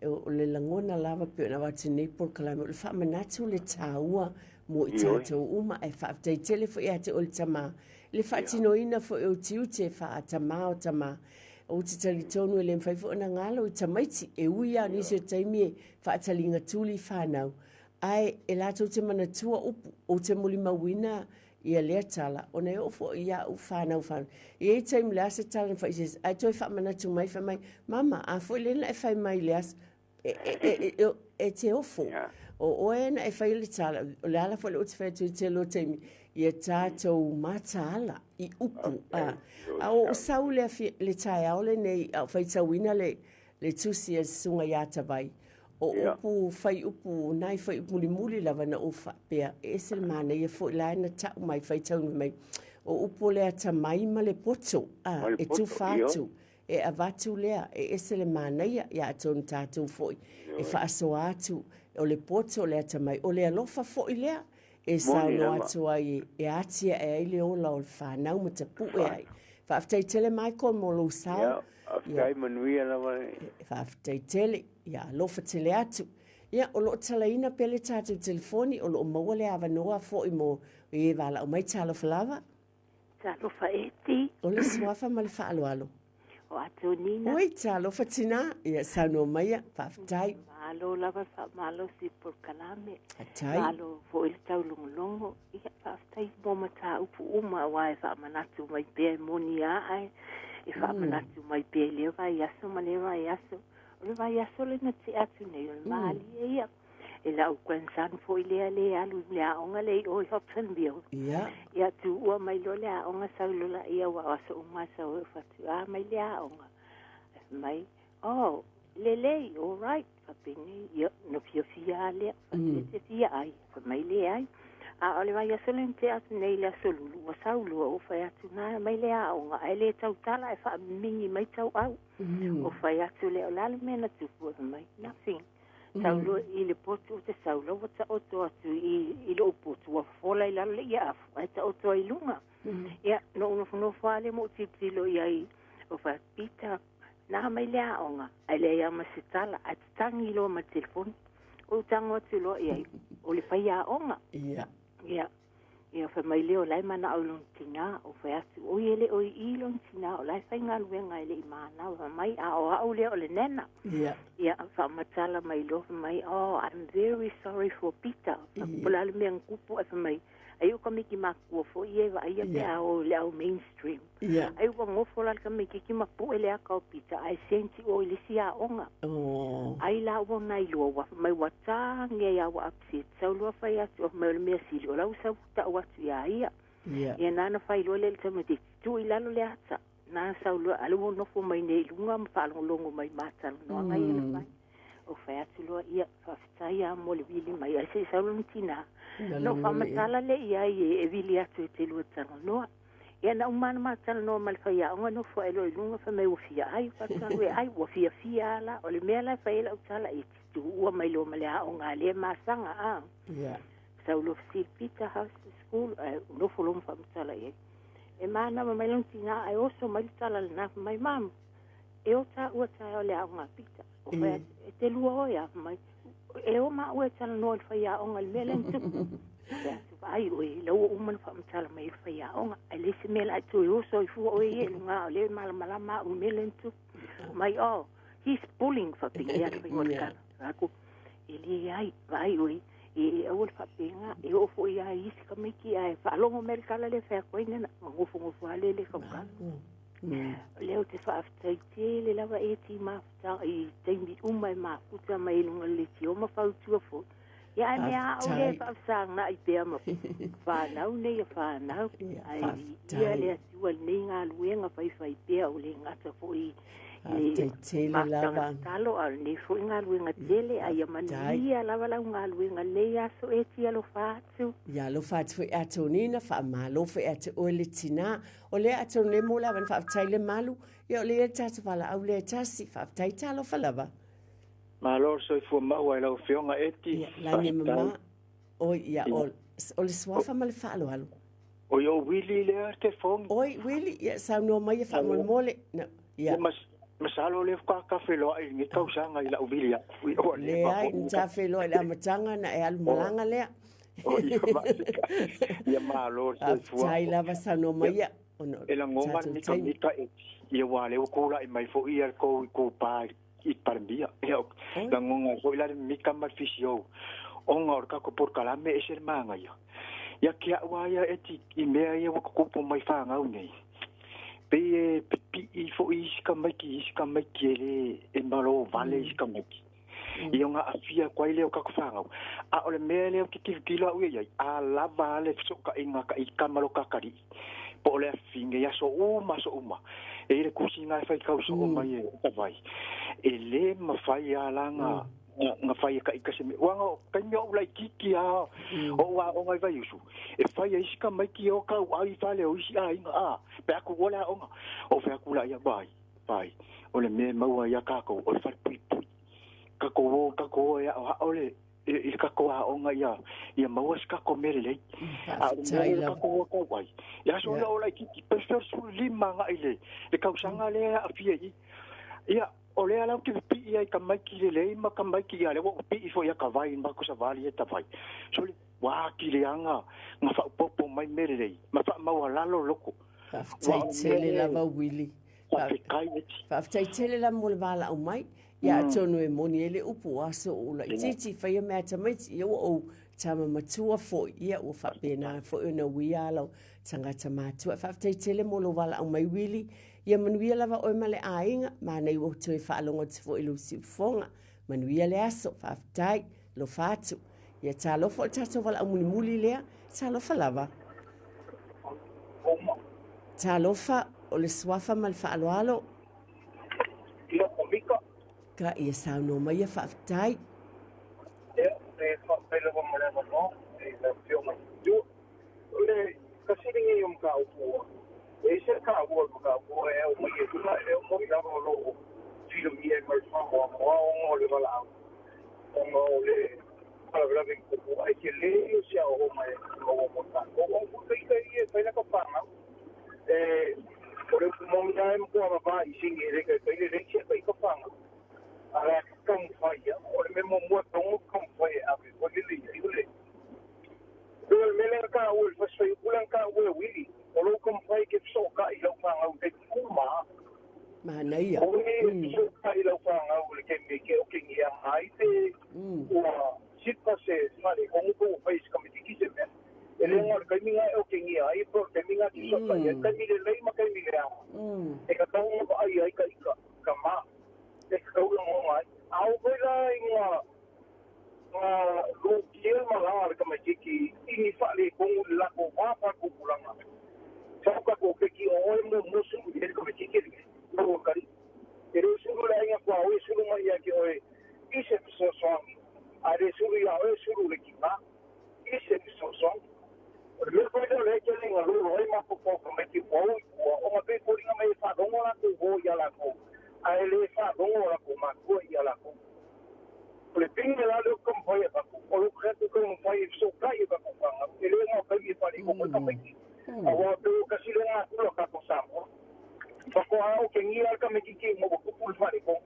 o le lagona lava pei ona avatu nei polokalame o le faamanatu le taua mo i tatou uma ae faafetai tele foi ia te oe le tama i le faatinoina foi o tiute faa-tama o tama. Ou te talitonu e le mafai foi ona galo i tamaiti e ui lava o nisi o taimi e faataliga tuli fanau. Ae e latou te manatua upu, ou te molimauina ia lea tala, ona e oo foi i a'u fanau fanau. E i ai taimi o le a se tala na fai i se isi, ae toe faamanatu mai fai mai, Mama, a foi lea na e fai mai i le aso, e, e, e, e, e te ofo. O oe na e faia le tala, o le ala foi lea ou te fai atu i le tele o taimi, ia tatou mataala i upu. A, a o ou sau le, le taeao lenei, a o faitauina le, le tusi a le Susuga ia Tavai, o upu fai upu, nai fai upu mulimuli lava na ou faapea, e ese le manaia foi la na ta'u mai faitauina mai, o upu o le atamai ma le poto, a, e tufa atu, e avatu lea, e ese le manaia, ia atonu tatou foi e faasoa atu, o le poto o le atamai, o le alofa foi lea, e saunoa atu ai e atia'e ai le ola o le fanau ma tapu'e ai. Faafetai tele Michael mo lou sao. Faafetai manuia lava. Faafetai tele. Ia alofa tele atu. Ia, o lo o talaina pea le tatou telefoni, o lo o maua le avanoa foi mo e valaau mai. Talofa lava. Talofa Eti. O le suafa ma le faaaloalo. O Atonina. Oi, talofa tina. Ia, saunoa maia. Faafetai. Malo lava faamalosi i polokalame. Faafetai. Malo foi le taulogologo. Ia, faafetai mo mataupu uma aua e faamanatu mai pea e moni a ae e faamanatu mai pea i lea vaiaso ma lea vaiaso. O le vaiaso le na tea atu nei o le malie ia. E la'u grandson foi lea le alu i le aoga le i o i Hobsonville. Ia tuua mai loa le aoga sau loa laia ua o aso uma sau ai ou fai atu, a mai le aoga. Ae fai mai, oh, lelei, all right. Faapenei, ia, na fiafia lava lea. Fai atu, e te fia ai? Fai mai, leai. A o le vaiaso lea na tea atu nei i le aso Lulu, ua sau loa ou fai atu, na mai le aoga, ae le tautala ae faamimigi mai tauau. Ou fai atu lea, o le a le mea na tupu? Fai mai, nothing. Sau loa i le potu ou te sau loa ua taoto atu i lou potu ua fofola i lalo le iaafu ae taoto ai i luga. Ia, na ou nofonofo lava lea ma ou tilotilo i ai, ou fai atu, Peter, na mai le aoga, ae leai lava ma se tala, ae tatagi loa ma le telefoni. Ou tago atu loa i ai, o le faiaoga. Ia, Ia, fai mai lea o la e manao i lona tinā. Ou fai atu, Oi, e le o i i lona tinā, o la e faigaluega e le i manava. Fai mai, A o au lea o le nena. Ia, faamatala mai loa, fai mai, Oh, I'm very sorry for Peter. Po o le a le mea na tupu, ae fai mai, ai o tamaiti matutua foi ia e vaaia pe a o i le au mainstream. Ai ua nofo la le tamaitiiti ma pue le ata o Peter ae sent i o i le isi aoga. Ai la ua na iloa ua fai mai ua tagi ai a ua upset. Sau loa fai atu fai mai o le mea sili o la ua sau ta'u atu iā ia. Ia nana fai loa lea i le tamaitiiti tuu i lalo le ata. Nana sau loa a lea ua nofo mai nei i luga ma faalogologo mai i ma talanoaga ia na fai. Ou fai atu loa, ia, faafetai lava mo le vili mai ai se i sau lona tinā. Na ou faamatala lea i ai e vili atu e te lua talanoa. Ia na uma lava ona ma talanoa ma le faiaoga nofo ae loa i luga fai mai ua fia ai. Ou fai atu alu e ai, ua fiafia lava la. O le mea la e fai ai lau tala ia te tuua mai loa ma le aoga a lea masaga a. Sau loa fesili, Peter, how's the school? Ae nofo loa ma faamatala i ai. E manava mai lona tinā ae oso mai le tala lena fai mai, Mom, e o tāua taeao i le aoga a Peter. Ou fai atu, e te lua oe a? Fai mai, e o maua e talanoa i le faiaoga i le mea lea na tupu. Fai atu, vaai oe, la ua uma ona faamatala mai e le faiaoga, ae leai se mea la e toe oso ai fua oe ia i luga o lea e malamalama au i le mea lea na tupu. Mai, oh, he's bullying, faapena le faiga o le tala. Fai atu, e leai, vaai oe, e aua le faapena, e oo foi lava i isi tamaiti ae faalogo mai le tala lea e fai atu ai nana, ona nofonofo lava lea e le tautala. O lea ou te faafetai tele lava e ti mafuta i taimi uma e mafuta mai i luga o le leitio ma fautua foi. Ia ae mea a au lea e faafesaga'i pea ma fanau nei a fanau. Ae viia le Atua i lenei galuega faifai pea o le gata foi i le mafutaga tatalo a o lenei foi galuega tele. A ia manuia lava lau galuega i lenei aso e ti alofa atu. Ia alofa atu foi Atonina, faamalo foi ia te oe le tinā. O lea atonu le mo le avanoa faafetai le malu. Ia o lea le tatou valaau lea e tasi. Faafetai talofa lava. Malo le soifua maua i lau Afioga Eti. Ia, lagi e mama. Oi, ia, o, o le suafa ma le faaaloalo. Oi, o Willie lea te fogi. Oi, Willie, ia, saunoa mai e faamolemole. No, ia. Masalo o lea faatoa ta feloai i lenei tausaga i lau vili atu. Leai, na ta feloai i le amataga na e alu malaga lea. Ia malo le soifua. Faafetai lava saunoa mai ia. E lagona le mitamita Eti, aua o lea ua tulai mai foi le tou itupa i le Palemia. Ia, lagona ai foi la le mimita ma le fisiou. Ona o le tatou polokalame e ese le manaia. Ia te au lava ia Eti i mea ia ua tutupu mai fanau nei, pei e pipii foi isi tamaiti i isi tamaiti e le e malo vale isi tamaiti. Ia ona aafia atu ai lea o tatou fanau. A o le mea lea ou te tilotilo au ia i ai, a lava lava le fesootaiga a tama lo ta atalii, po o le afafine i aso uma aso uma, e i ai le tusi lena e faitau soo mai e Tavai, e le mafai lava la na na fai e taʻi se mea. Ua na taimi o ou laitiiti lava o ou aoga i Vaiusu, e fai e isi tamaiti e o tauai i fale o isi aiga, a, pe a tuua le aoga. Ou fai atu laia, vaai, vaai, o le mea e maua ai ia tatou, o le falepuipui. Tatou o, tatou o e aoao le, i le tatou aoga ia, ia maua se tatou mea lelei. A o le mea lea o le tatou o tauai, i aso ia o laitiiti, pe 15 agai i le tausaga lea e aafia i i. Ia, O lea la ou te pipii ai i tamaiti lelei ma tamaiti, ia lea ua ou pipii foi ia Tavai i le matou savali ia Tavai. Sole, ua atili lava na, na faaopoopo mai mea lelei ma faamaualalo loko. Ua Faafetai o mea tele lea lava Willy. faafetai eti. Faafetai tele lava mo le valaau mai. Ia atonu e moni ai le upu, o aso o ou laitiiti, faia mea a tamaiti, ia ua ou tama matua foi, ia ua faapena foi ona uia ala o tagata matua. Faafetai tele mo lou valaau mai Willy. Ia manuia lava oe ma le aiga, manaia ua toe faalogo atu foi i lou siufofoga. Manuia le aso, faafetai, alofa atu. Ia talofa o le tatou valaau mulimuli lea, talofa lava. Talofa o le suafa ma le faaaloalo. Ia, o Mika. Ka ia saunoa mai ia faafetai. Ia, e faafetai lava mo le avanoa i lau Afioga i le Matua. O le fesiligia o mataupu, e ese le taua o le mataupu e aumai e luga, e moni lava o lo o filamia ai ma le faamoamoa ona o le valaau, ona o le faalavelave i tupu, ae tele ia o se aoaoga e maua mo tatou. O au foi ita ia e fai lata fanau, e, o le upu moni lava e matua vava i sini e le taitai lelei si ata ita fanau. A le taumafai ia, o le mea muamua e tatau ona taumafai e ave foi lele i ai o le Pei o le mea lea na taua i le fasi fuaiupu lea na taua e Willie, o lou taumafai e te fesootai i lau fanau i taimi uma lava. Manaia. Aua ne i fesootai i lau fanau i le taimi e te okengia ai pe ua sipa se faaletonu pe ua fai e se tamaititi se mea. E le na o le taimi lena e okengia ai pe o le taimi lena e te fesootai ai, taimi lelei ma taimi leaga e tatau ona vaai ai ka ika, tama, e tatau ona lagona ai. A oo foi la ina Na lukia le malaga a le tamaititi i ni faaletonu i le latou va faatupulaga. Sau tatou keiki o oe muamua sulu i ai le tamaititi lenei, lau atalii. E le sulu i le aiga tuaoi e sulu mai ia te oe i se fesoasoani, a e le sulu iā oe e sulu i le tina i se fesoasoani. O le mea foi lea o lea e tele ina lolo ai mafaufau o tamaiti ua o i tua, ona pei e foliga mai e faalogo latou uo ia latou, ae le faalogo o latou matua ia latou. O le pine la lea ou te taumafai e avatu, o lou tatou taumafai e fesootai i tatou fanau, e le na o taimi e faaleilogo ai tamaiti, aua pei o tasi lea natura o tatou Samoa. Faatoa otegia lava le tamaititi ina ua tupu le faaletonu.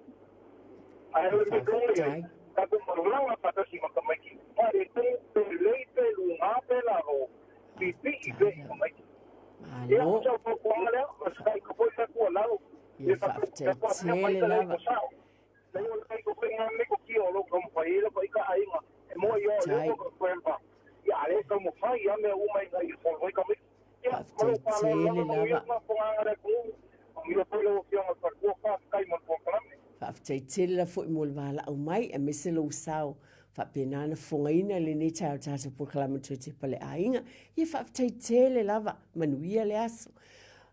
Ae o le mea tonu e i ai, tatou malaga faatasi ma tamaiti, faaletonu pe lelei pe luga pe lalo, pipii pea i tamaiti. Ia, o sau fautuaga lea, o se taika foi lea tuualalo, Ia faafetai tele lava. Faafetai. Faafetai tele lava. Faafetai tele lava foi mo le valaau mai aemaise lou sao faapena ona fofogaina lenei taeao tatou polokalame Toe Tepa le Aiga. Ia faafetai tele lava, manuia le aso.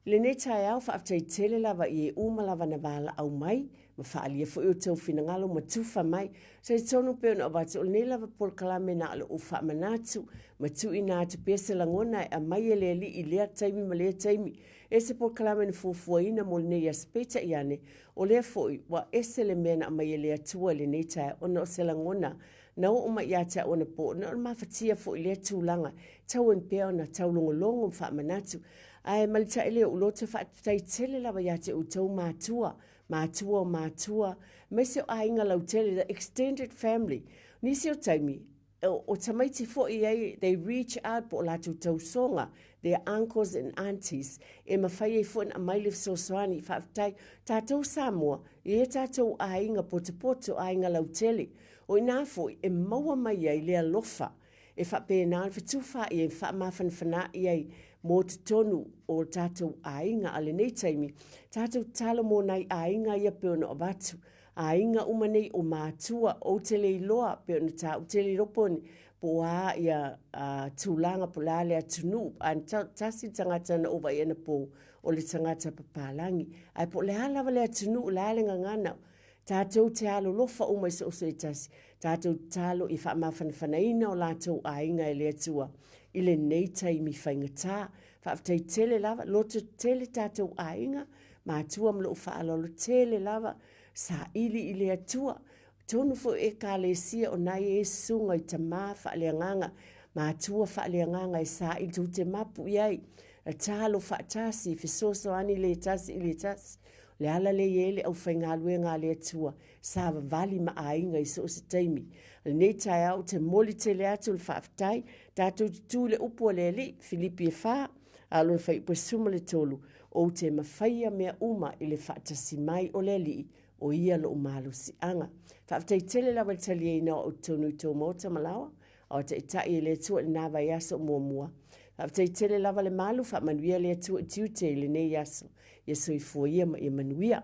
Lenei taeao faafetai tele lava i e uma lava na valaau mai ma faaalia foi outou finagalo ma tufa mai. Talitonu pei ona avatu o lenei lava polokalame na o le ou faamanatu ma tuuina atu pea se lagona e aumai e le Alii i lea taimi ma lea taimi. E se polokalame na fuafuaina mo lenei aso peitai ane, o lea foi ua ese le mea na aumai e le Atua i lenei taeao ona o se lagona na oo mai ia te au anapo ona o le mafatia foi i lea tulaga tau ane pea ona taulogologo ma faamanatu. Ae malitai le ou loto e faafetai tele lava ia te outou matua, matua o matua, aemaise o aiga lautele, the extended family. Nisi o taimi, O tamaiti foi ai, they reach out po o latou tausoga, their uncles and aunties, e mafai ai foi ona aumai le fesoasoani. Faafetai. Tatou Samoa, e i ai tatou aiga potopoto, aiga lautele. O i ina foi e maua mai ai le alofa e faapena ona fetufaai ai ma faamafanafanaai ai mo totonu o tatou aiga. A lenei taimi, tatou tatalo mo nai aiga ia pei ona avatu. Aiga uma nei o matua, ou te le iloa pei ona taua, ou te le iloa po po o a ia tulaga po o le a le atunuu, ae na tasi le tagata na ou vaai anapo o le tagata papalagi. Ae po o le a lava le atunuu, o le a le gagana, tatou te alolofa uma i so o se tasi, tatou tatalo ia faamafanafanaina o latou aiga e le Atua i lenei taimi faigata. Faafetai tele lava, loto tele tatou aiga, matua ma lou faaaloalo tele lava, saili i le Atua. Tonu foi Ekalesia o na e i ai susuga i tama faaleagaga, matua faaleagaga e saili tou te mapu i ai, tatalo faatasi, fesoasoani le tasi i le tasi. O le ala lea e i ai le aufaigaluega a le Atua, savavali ma aiga i so o se taimi. Lenei taeao ou te momoli tele atu le faafetai, tatou te tu i le upu a le Alii, Filipi e 4, a o lona fuaiupu e 13, Ou te mafaia mea uma i le faatasi mai o le Alii, o ia lou malosiaga. Faafetai tele lava i le taliaina o au i totonu i tou maota ma laoa, a o taitai e le Atua i lena vaiaso muamua. Faafetai tele lava le malu, faamanuia le Atua i tiute i lenei aso. Ia soifua ia ma ia manuia.